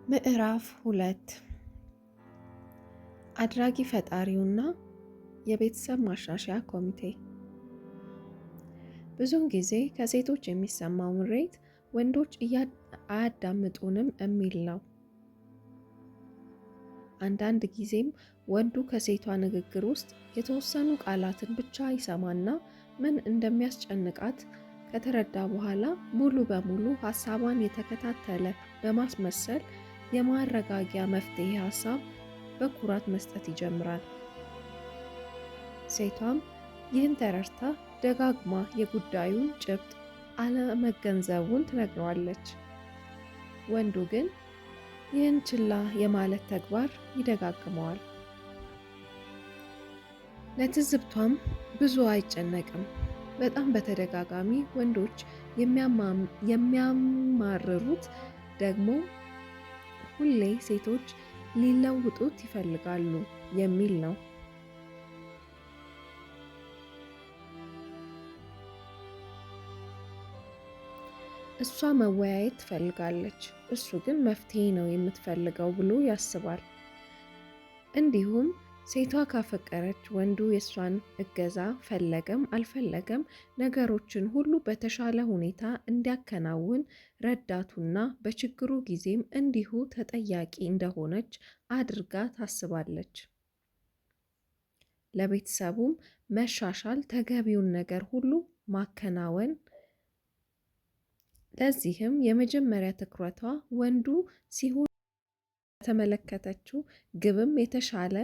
ምዕራፍ 2፣ አድራጊ ፈጣሪውና የቤተሰብ ማሻሻያ ኮሚቴ። ብዙውን ጊዜ ከሴቶች የሚሰማው ምሬት ወንዶች አያዳምጡንም የሚል ነው። አንዳንድ ጊዜም ወንዱ ከሴቷ ንግግር ውስጥ የተወሰኑ ቃላትን ብቻ ይሰማና ምን እንደሚያስጨንቃት ከተረዳ በኋላ ሙሉ በሙሉ ሀሳቧን የተከታተለ በማስመሰል የማረጋጊያ መፍትሄ ሀሳብ በኩራት መስጠት ይጀምራል። ሴቷም ይህን ተረድታ ደጋግማ የጉዳዩን ጭብጥ አለመገንዘቡን ትነግረዋለች። ወንዱ ግን ይህን ችላ የማለት ተግባር ይደጋግመዋል። ለትዝብቷም ብዙ አይጨነቅም። በጣም በተደጋጋሚ ወንዶች የሚያማርሩት ደግሞ ሁሌ ሴቶች ሊለውጡት ይፈልጋሉ የሚል ነው። እሷ መወያየት ትፈልጋለች፣ እሱ ግን መፍትሄ ነው የምትፈልገው ብሎ ያስባል። እንዲሁም ሴቷ ካፈቀረች ወንዱ የእሷን እገዛ ፈለገም አልፈለገም ነገሮችን ሁሉ በተሻለ ሁኔታ እንዲያከናውን ረዳቱና በችግሩ ጊዜም እንዲሁ ተጠያቂ እንደሆነች አድርጋ ታስባለች። ለቤተሰቡም መሻሻል ተገቢውን ነገር ሁሉ ማከናወን፣ ለዚህም የመጀመሪያ ትኩረቷ ወንዱ ሲሆን ተመለከተችው ግብም የተሻለ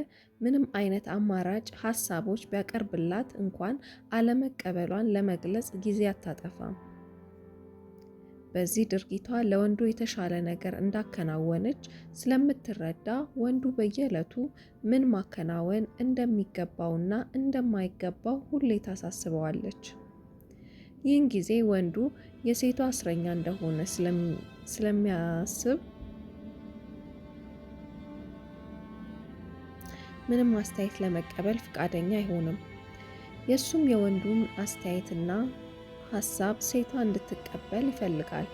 ምንም አይነት አማራጭ ሀሳቦች ቢያቀርብላት እንኳን አለመቀበሏን ለመግለጽ ጊዜ አታጠፋም። በዚህ ድርጊቷ ለወንዱ የተሻለ ነገር እንዳከናወነች ስለምትረዳ ወንዱ በየዕለቱ ምን ማከናወን እንደሚገባውና እንደማይገባው ሁሌ ታሳስበዋለች። ይህን ጊዜ ወንዱ የሴቷ እስረኛ እንደሆነ ስለሚያስብ ምንም አስተያየት ለመቀበል ፈቃደኛ አይሆንም። የእሱም የወንዱን አስተያየትና ሀሳብ ሴቷ እንድትቀበል ይፈልጋል።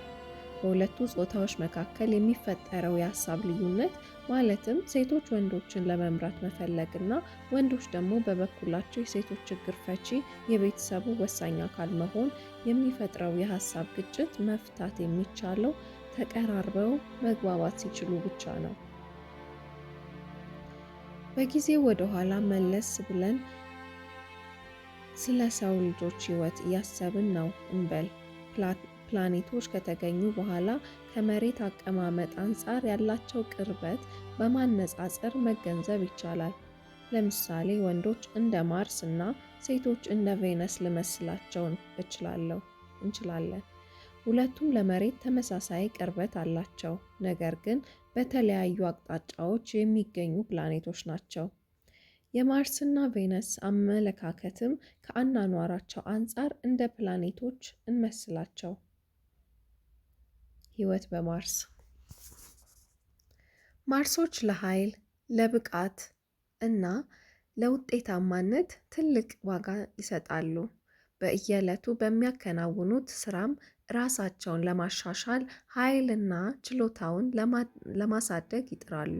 በሁለቱ ጾታዎች መካከል የሚፈጠረው የሀሳብ ልዩነት፣ ማለትም ሴቶች ወንዶችን ለመምራት መፈለግና ወንዶች ደግሞ በበኩላቸው የሴቶች ችግር ፈቺ የቤተሰቡ ወሳኝ አካል መሆን የሚፈጥረው የሀሳብ ግጭት መፍታት የሚቻለው ተቀራርበው መግባባት ሲችሉ ብቻ ነው። በጊዜ ወደ ኋላ መለስ ብለን ስለ ሰው ልጆች ሕይወት እያሰብን ነው እንበል። ፕላኔቶች ከተገኙ በኋላ ከመሬት አቀማመጥ አንጻር ያላቸው ቅርበት በማነጻጸር መገንዘብ ይቻላል። ለምሳሌ ወንዶች እንደ ማርስ እና ሴቶች እንደ ቬነስ ልመስላቸው እንችላለን። ሁለቱም ለመሬት ተመሳሳይ ቅርበት አላቸው፣ ነገር ግን በተለያዩ አቅጣጫዎች የሚገኙ ፕላኔቶች ናቸው። የማርስና ቬነስ አመለካከትም ከአኗኗራቸው አንጻር እንደ ፕላኔቶች እንመስላቸው። ሕይወት በማርስ። ማርሶች ለኃይል፣ ለብቃት እና ለውጤታማነት ትልቅ ዋጋ ይሰጣሉ። በየዕለቱ በሚያከናውኑት ስራም ራሳቸውን ለማሻሻል ኃይልና ችሎታውን ለማሳደግ ይጥራሉ።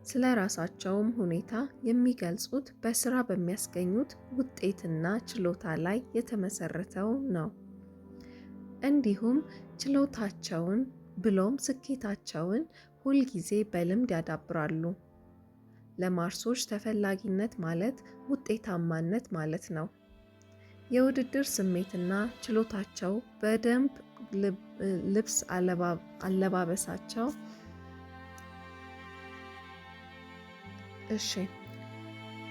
ስለ ራሳቸውም ሁኔታ የሚገልጹት በስራ በሚያስገኙት ውጤትና ችሎታ ላይ የተመሰረተው ነው። እንዲሁም ችሎታቸውን ብሎም ስኬታቸውን ሁልጊዜ በልምድ ያዳብራሉ። ለማርሶች ተፈላጊነት ማለት ውጤታማነት ማለት ነው። የውድድር ስሜትና ችሎታቸው በደንብ ልብስ አለባበሳቸው እሺ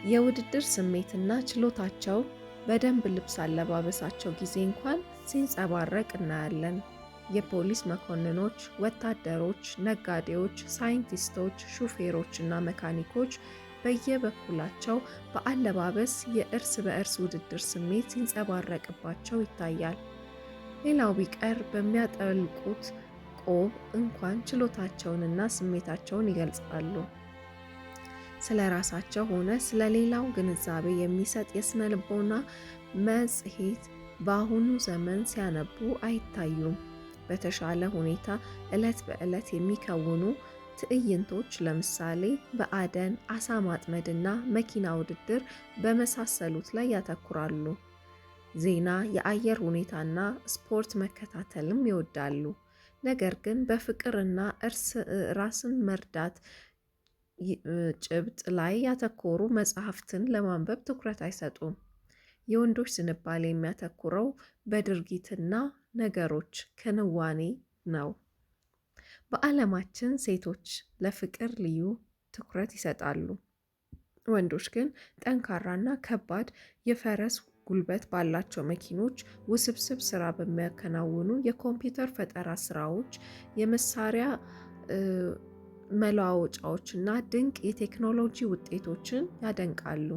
የውድድር ስሜትና ችሎታቸው በደንብ ልብስ አለባበሳቸው ጊዜ እንኳን ሲንጸባረቅ እናያለን። የፖሊስ መኮንኖች፣ ወታደሮች፣ ነጋዴዎች፣ ሳይንቲስቶች፣ ሹፌሮች እና መካኒኮች በየበኩላቸው በአለባበስ የእርስ በእርስ ውድድር ስሜት ሲንጸባረቅባቸው ይታያል። ሌላው ቢቀር በሚያጠልቁት ቆብ እንኳን ችሎታቸውንና ስሜታቸውን ይገልጻሉ። ስለ ራሳቸው ሆነ ስለ ሌላው ግንዛቤ የሚሰጥ የስነ ልቦና መጽሔት በአሁኑ ዘመን ሲያነቡ አይታዩም። በተሻለ ሁኔታ ዕለት በዕለት የሚከውኑ ትዕይንቶች ለምሳሌ በአደን፣ አሳ ማጥመድና መኪና ውድድር በመሳሰሉት ላይ ያተኩራሉ። ዜና፣ የአየር ሁኔታና ስፖርት መከታተልም ይወዳሉ። ነገር ግን በፍቅርና እርስ ራስን መርዳት ጭብጥ ላይ ያተኮሩ መጽሐፍትን ለማንበብ ትኩረት አይሰጡም። የወንዶች ዝንባሌ የሚያተኩረው በድርጊትና ነገሮች ክንዋኔ ነው። በዓለማችን ሴቶች ለፍቅር ልዩ ትኩረት ይሰጣሉ። ወንዶች ግን ጠንካራና ከባድ የፈረስ ጉልበት ባላቸው መኪኖች፣ ውስብስብ ስራ በሚያከናውኑ የኮምፒውተር ፈጠራ ስራዎች፣ የመሳሪያ መለዋወጫዎች እና ድንቅ የቴክኖሎጂ ውጤቶችን ያደንቃሉ።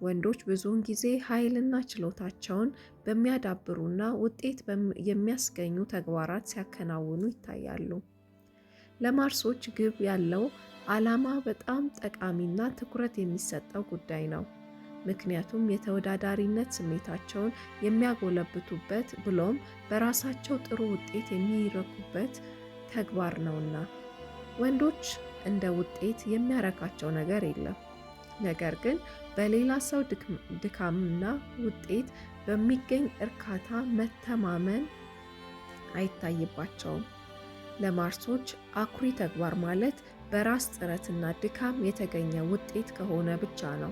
ወንዶች ብዙውን ጊዜ ኃይልና ችሎታቸውን በሚያዳብሩና ውጤት የሚያስገኙ ተግባራት ሲያከናውኑ ይታያሉ። ለማርሶች ግብ ያለው ዓላማ በጣም ጠቃሚና ትኩረት የሚሰጠው ጉዳይ ነው። ምክንያቱም የተወዳዳሪነት ስሜታቸውን የሚያጎለብቱበት ብሎም በራሳቸው ጥሩ ውጤት የሚረኩበት ተግባር ነውና። ወንዶች እንደ ውጤት የሚያረካቸው ነገር የለም። ነገር ግን በሌላ ሰው ድካምና ውጤት በሚገኝ እርካታ መተማመን አይታይባቸውም። ለማርሶች አኩሪ ተግባር ማለት በራስ ጥረትና ድካም የተገኘ ውጤት ከሆነ ብቻ ነው።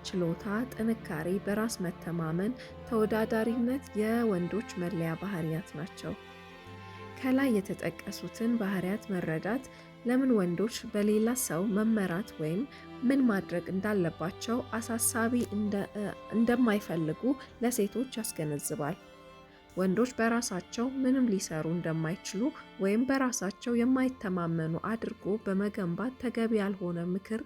ችሎታ፣ ጥንካሬ፣ በራስ መተማመን፣ ተወዳዳሪነት የወንዶች መለያ ባህሪያት ናቸው። ከላይ የተጠቀሱትን ባህሪያት መረዳት ለምን ወንዶች በሌላ ሰው መመራት ወይም ምን ማድረግ እንዳለባቸው አሳሳቢ እንደማይፈልጉ ለሴቶች ያስገነዝባል። ወንዶች በራሳቸው ምንም ሊሰሩ እንደማይችሉ ወይም በራሳቸው የማይተማመኑ አድርጎ በመገንባት ተገቢ ያልሆነ ምክር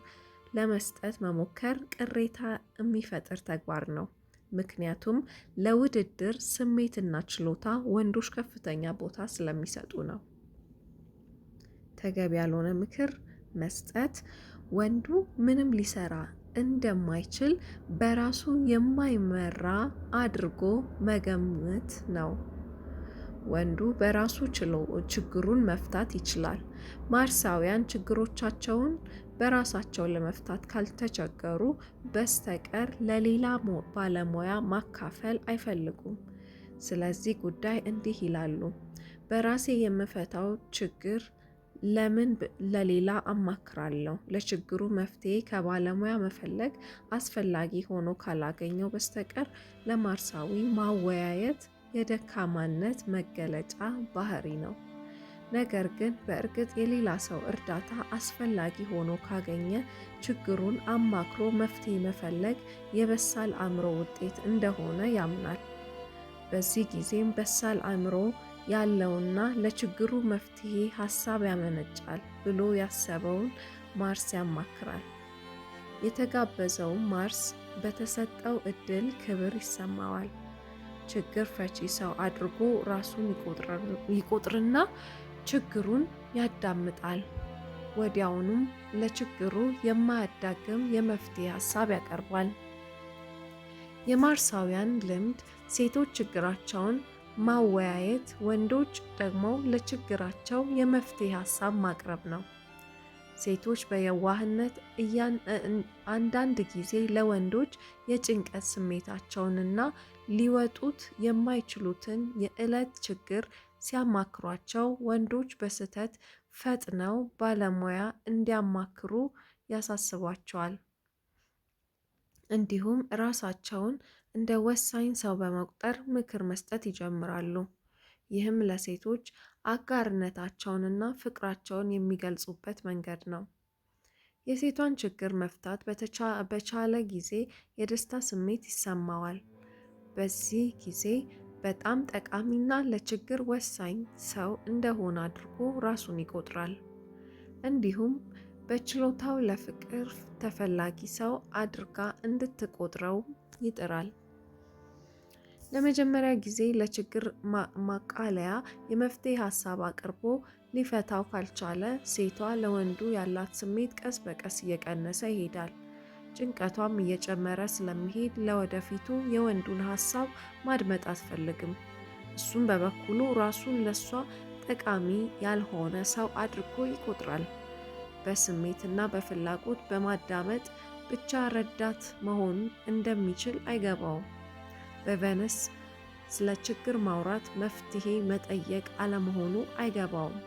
ለመስጠት መሞከር ቅሬታ የሚፈጥር ተግባር ነው። ምክንያቱም ለውድድር ስሜትና ችሎታ ወንዶች ከፍተኛ ቦታ ስለሚሰጡ ነው። ተገቢ ያልሆነ ምክር መስጠት ወንዱ ምንም ሊሰራ እንደማይችል በራሱ የማይመራ አድርጎ መገመት ነው። ወንዱ በራሱ ችሎ ችግሩን መፍታት ይችላል። ማርሳውያን ችግሮቻቸውን በራሳቸው ለመፍታት ካልተቸገሩ በስተቀር ለሌላ ባለሙያ ማካፈል አይፈልጉም። ስለዚህ ጉዳይ እንዲህ ይላሉ፦ በራሴ የምፈታው ችግር ለምን ለሌላ አማክራለሁ? ለችግሩ መፍትሄ ከባለሙያ መፈለግ አስፈላጊ ሆኖ ካላገኘው በስተቀር ለማርሳዊ ማወያየት የደካማነት መገለጫ ባህሪ ነው። ነገር ግን በእርግጥ የሌላ ሰው እርዳታ አስፈላጊ ሆኖ ካገኘ ችግሩን አማክሮ መፍትሄ መፈለግ የበሳል አእምሮ ውጤት እንደሆነ ያምናል። በዚህ ጊዜም በሳል አእምሮ ያለውና ለችግሩ መፍትሄ ሀሳብ ያመነጫል ብሎ ያሰበውን ማርስ ያማክራል። የተጋበዘውም ማርስ በተሰጠው እድል ክብር ይሰማዋል። ችግር ፈቺ ሰው አድርጎ ራሱን ይቆጥርና ችግሩን ያዳምጣል። ወዲያውኑም ለችግሩ የማያዳግም የመፍትሄ ሀሳብ ያቀርባል። የማርሳውያን ልምድ ሴቶች ችግራቸውን ማወያየት፣ ወንዶች ደግሞ ለችግራቸው የመፍትሄ ሀሳብ ማቅረብ ነው። ሴቶች በየዋህነት አንዳንድ ጊዜ ለወንዶች የጭንቀት ስሜታቸውንና ሊወጡት የማይችሉትን የዕለት ችግር ሲያማክሯቸው፣ ወንዶች በስህተት ፈጥነው ባለሙያ እንዲያማክሩ ያሳስቧቸዋል። እንዲሁም ራሳቸውን እንደ ወሳኝ ሰው በመቁጠር ምክር መስጠት ይጀምራሉ። ይህም ለሴቶች አጋርነታቸውንና ፍቅራቸውን የሚገልጹበት መንገድ ነው። የሴቷን ችግር መፍታት በቻለ ጊዜ የደስታ ስሜት ይሰማዋል። በዚህ ጊዜ በጣም ጠቃሚና ለችግር ወሳኝ ሰው እንደሆነ አድርጎ ራሱን ይቆጥራል። እንዲሁም በችሎታው ለፍቅር ተፈላጊ ሰው አድርጋ እንድትቆጥረው ይጥራል። ለመጀመሪያ ጊዜ ለችግር ማቃለያ የመፍትሄ ሀሳብ አቅርቦ ሊፈታው ካልቻለ ሴቷ ለወንዱ ያላት ስሜት ቀስ በቀስ እየቀነሰ ይሄዳል። ጭንቀቷም እየጨመረ ስለሚሄድ ለወደፊቱ የወንዱን ሀሳብ ማድመጥ አትፈልግም። እሱም በበኩሉ ራሱን ለሷ ጠቃሚ ያልሆነ ሰው አድርጎ ይቆጥራል። በስሜትና በፍላጎት በማዳመጥ ብቻ ረዳት መሆን እንደሚችል አይገባውም። በቬነስ ስለ ችግር ማውራት መፍትሄ መጠየቅ አለመሆኑ አይገባውም።